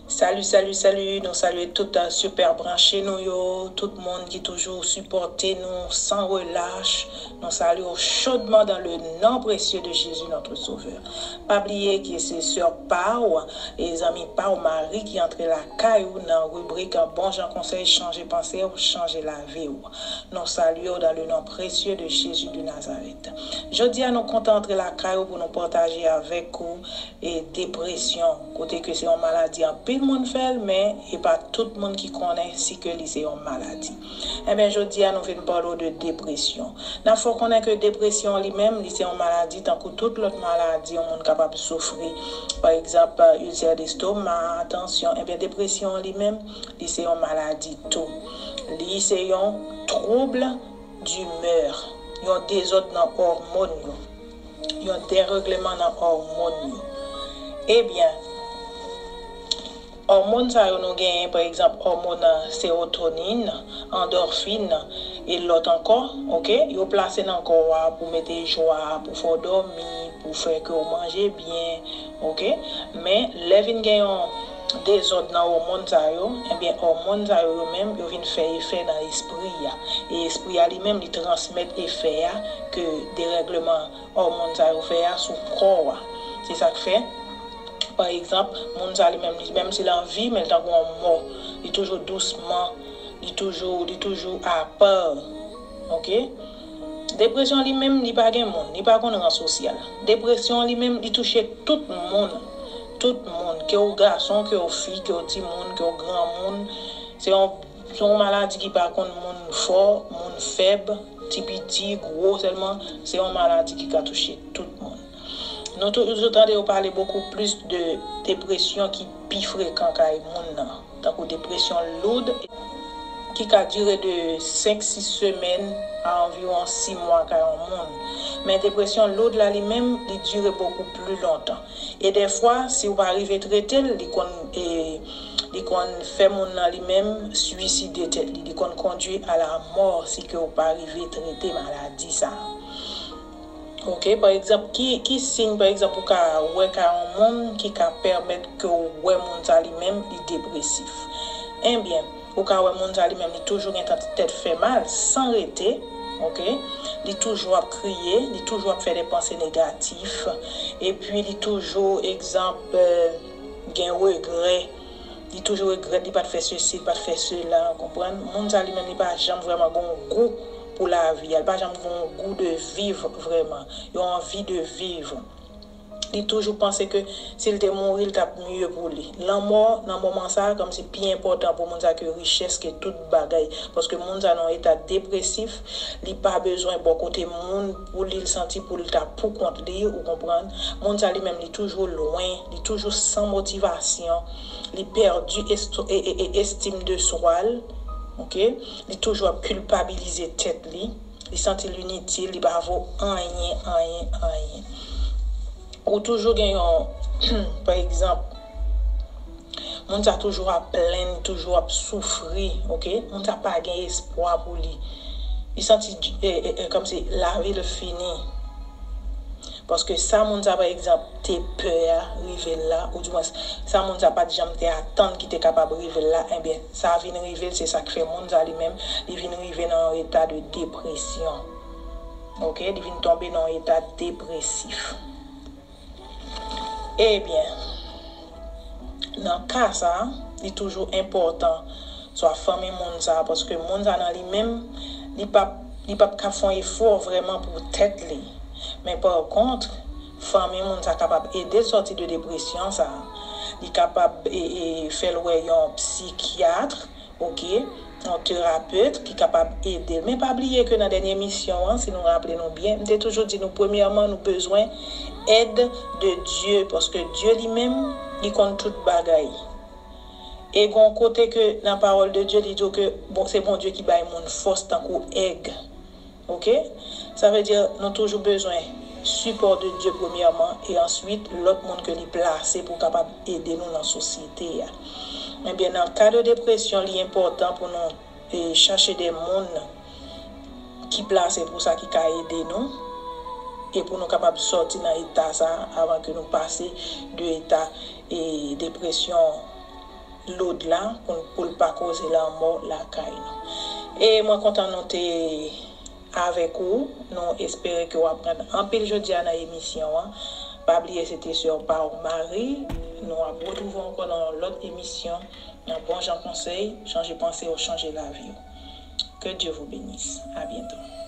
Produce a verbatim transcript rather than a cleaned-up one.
Salut, salut, salut. Nou salye tout, euh, super branche nou yo, tout moun ki toujou sipòte nou san relach. Nou salye w chaudement dans le nom précieux de Jésus, notre Sauveur. Pa bliye ke se sè pa w e zanmi pa w Mari ki antre lakay ou nan ribrik Bon Jan Konsèy, chanje panse w, chanje lavi w. Nou salye w dans le nom précieux de Jésus de Nazareth. Jodi a, nou kontan antre lakay ou pou nou pataje avèk ou e depresyon, kote ke se yon maladi anpil moun fè l, men e pa tout moun ki konnen si ke li se yon maladi. Ebyen, jodi a, nou vin pale w de depresyon. N ap fè w konnen ke depresyon li menm, li se yon maladi tankou tout lòt maladi yon moun kapab soufri. Pa egzanp, ilsè destoma, tansyon. Ebyen, depresyon li menm, li se yon maladi tou. Li se yon trouble d'humeur, yon dezòd nan òmòn yo, yon deregleman nan òmòn yo. Ebyen, òmòn sa yo nou genyen, pa egzanp, òmòn sewotonin, andòfin, e lòt ankò, oke? Yo plase nan kò a pou mete jwa, pou fè w dòmi, pou fè ke w manje byen, oke? Men, lè vin gen yon dezòd nan òmòn sa yo, ebyen, òmòn sa yo, yo menm, yo vin fè efè nan espri a. E espri a li menm, li transmèt efè a ke derègleman òmòn sa yo fè a sou kò a. Se sa k fè, pa egzanp, moun sa li menm, li, menm si l an vi, men l tankou yon mò. Li toujou dousman, li toujou, li toujou apa. Oke? Depresyon li menm, li pa gen moun, li pa konn ran sosyal. Depresyon li menm, li touche tout moun. Tout moun, ke w gason, ke w fi, ke w timoun, ke w granmoun. Se yon, se yon maladi ki pa konn moun fò, moun fèb, ti piti, gwo sèlman. Se yon maladi ki ka touche tout moun. Nou toujou tande yo pale bokou plis de depresyon ki pi frekan kay moun nan, tankou depresyon loud, ki ka dire de senk sis semèn a anviwon sis mwa kay yon moun. Men depresyon loud la li menm, li dire bokou pli lontan. E dèfwa, si w pa rive trete l, li konn, e, li konn fè moun nan li menm swiside tèt li. Li konn kondui a la mò si ke w pa rive trete maladi sa. Oke, pa egzanp, ki, ki siy, pa egzanp, ou ka wè ka yon moun ki ka pèmèt ke w wè moun sa li menm, li depresif? Ebyen, ou ka wè moun sa li menm, li toujou gen tan tèt fè mal, san rete, oke? Li toujou ap kriye, li toujou ap fè de panse negatif, epi li toujou, egzanp, euh, gen regrè, li toujou regrèt, li pa t fè sesi, li pa t fè sela, konprann? Moun sa li menm, li pa janm vrèman gen yon gou pou lavi a, li pa janm gen yon gou de viv vrèman, yon anvi de viv. Li toujou panse ke si l te mouri, l t ap mye pou li. Lanmò, nan moman sa a, kòmsi pi enpòtan pou moun sa ke richès, ke tout bagay. Paske moun sa nan eta depresif, li pa bezwen bò kote moun pou li, l santi pou l ta pou kont li, ou konprann? Moun sa li menm, li toujou lwen, li toujou san motivasyon, li pèdi esto-, e, e, e, estim de swa l, oke? Li toujou ap kilpabilize tèt li, li santi l initil, li pa vo anyen, anyen, anyen. Ou toujou gen yon, pa egzanp, moun sa toujou ap plenn, toujou ap soufri, oke? Moun sa pa gen espwa pou li. Li santi, e, e, e, kòmsi lavi l fini. Paske sa moun sa, pa egzanp, te pè a rive l la, oudimwens, sa moun sa pa t janm te atann ki te kapab rive l la, ebyen, sa vin rive l, se sa k fè moun sa li menm, li vin rive nan yon eta de depresyon. Oke? Li vin tonbe nan yon eta depresif. Ebyen, nan ka sa a, li toujou enpòtan, swa fanmi moun sa a, paske moun sa a nan li menm, li p ap, li p ap ka fè yon efò vrèman pou tèt li. Men pa kont, fanmi moun sa a kapab ede l sòti de depresyon sa a. Li kapab, e, e, fè l wè yon psikyat, oke, yon terapet ki kapab ede l. Men pa bliye ke nan dènye emisyon an, si nou raple nou byen, m te toujou di nou, premyèman, nou bezwen èd de Dye, paske Dye li menm, li konn tout bagay. E gon kote ke nan pawòl de Dye, li di w ke, bon, se Bondye ki bay moun fòs tankou èg. Oke? Sa vle di nou toujou bezwen sipò de Dye premyèman, e answit lòt moun ke li plase pou kapab ede nou nan sosyete a. Ebyen, nan ka de depresyon, li enpòtan pou nou, e, chache de moun ki plase pou sa, ki ka ede nou, e pou nou kapab sòti nan eta sa a avan ke nou pase de eta, e, depresyon load la pou, pou l pa koze lanmò lakay nou. E mwen kontan nou te avèk ou. Nou espere ke w aprann anpil jodi a nan emisyon an. Pa bliye se te sè pa w Marie. Nou ap retwouve w ankò nan yon lòt emisyon. Nan bon jan konsèy, chanje panse w, chanje lavi w. Que Dieu vous bénisse. À bientôt.